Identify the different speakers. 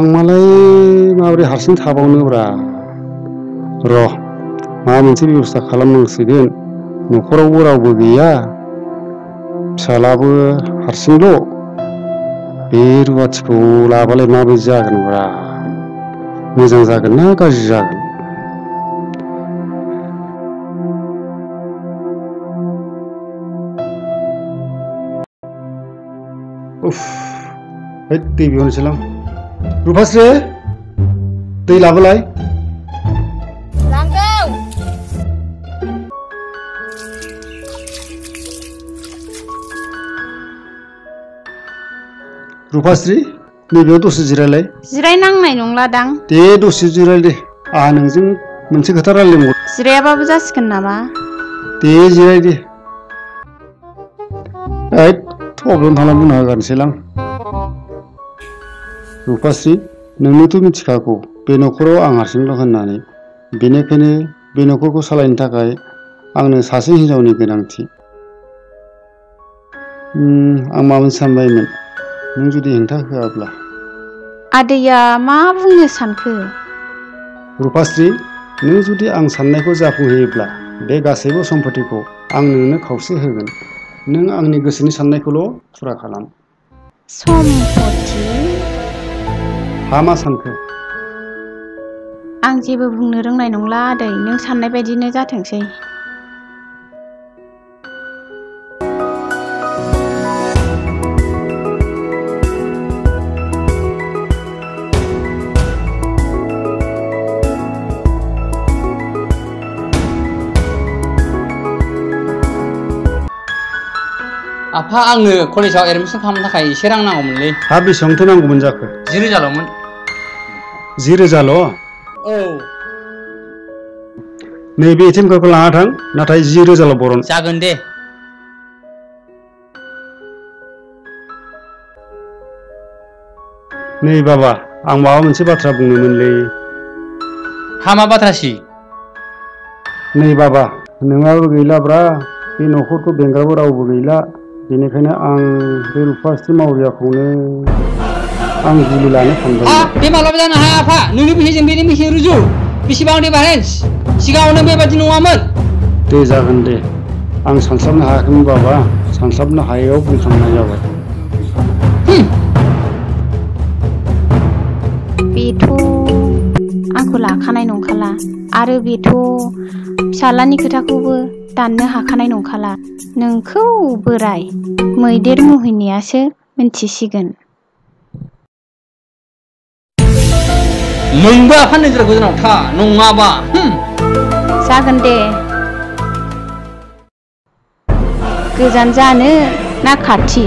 Speaker 1: आंमालाय माबोरै हारसिं थाबावनोब्रा र' माबा मोनसे बेबस्था खालामनांसिगोन न'खरावबो रावबो गैया फिसालाबो हारसिंल' बे रुवाथिखौ लाबालाय माबायदि जागोनब्रा मोजां जागोन ना गाज्रि जागोन उफ हैद दै बिहरनोसैलां रुफास्रि दै लाबोलाय
Speaker 2: लांगौ
Speaker 1: रुफास्रि नैबेयाव दसे जिरायलाय
Speaker 2: जिरायनांनाय नंलादां
Speaker 1: दे दसे जिराय दे आंहा नोंजों मोनसे खोथा रायलायनांगौ
Speaker 2: जिरायाबाबो जासिगोन नामा
Speaker 1: दे जिराय दे हैद थ'ब्लेम थांना बुंना होगारनोसैलां रुफास्रि नोंनोथ' मिथिखागौ बे न'खराव आं हारसिंल' होननानै बेनिखायनो बे न'खरखौ सालायनो थाखाय आंनो सासे हिनजावनि गोनांथि आं माबा मोनसे सानबायमोन नों जुदि हेंथा होआब्ला
Speaker 2: आदैया मा बुंनो सानखो
Speaker 1: रुफास्रि नों जुदि आं साननायखौ जाफुंहोयोब्ला बे गासैबो सम्पतिखौ आं नोंनो खावसे होगोन नों आंनि गोसोनि साननायखौल' फुरा खालाम
Speaker 2: सम्पति
Speaker 1: हा मा सानखो
Speaker 2: आं जेबो बुंनो रोंनाय नंला आदै नों साननाय बायदिनो जाथोंसै
Speaker 3: आफा आंनो कलेजाव एडमिसन खालामनो थाखाय एसे रां नांगौमोनलै
Speaker 1: हा बेसेबांथो नांगौमोन जाखो
Speaker 3: 10,000ल'मोन
Speaker 1: 10,000ल'
Speaker 3: औ
Speaker 1: नैबे एटिएम कार्डखौ लाना थां नाथाय 10,000ल' बरन
Speaker 3: जागोन दे
Speaker 1: नै बाबा आं माबा मोनसे बाथ्रा बुंनोमोनलै
Speaker 3: हा मा बाथ्रासि
Speaker 1: नै बाबा नोंहाबो गैलाब्रा बे न'खरखौ बेंग्राबो रावबो गैला बेनिखायनो आं बे रुफास्रि मावरियाखौनो आं जुलि लानो सानदोंमोन
Speaker 3: बे माब्लाबा जानो हाया आफा नोंनि फैसाजों बेनि फैसाया रुजु बेसेबां डिफारेन्स सिगाङावनो बेबादि नङामोन
Speaker 1: दे जागोन दे आं सानस्लाबनो हायाखैमोन बाबा सानस्लाबनो हायैयाव बुंफ्लांनाय जाबाय
Speaker 2: बेथ' आंखौ लाखानाय नंखाला आरो बेथ' फिसालानि खोथाखौबो दाननो हाखानाय नंखाला नोंखौ बोराय मैदेर मुहिनियासो मिन्थिसिगोन
Speaker 3: नोंबो आफा नोजोर गोजानाव था नङाबा
Speaker 2: जागोन दे गोजान जानो ना खाथि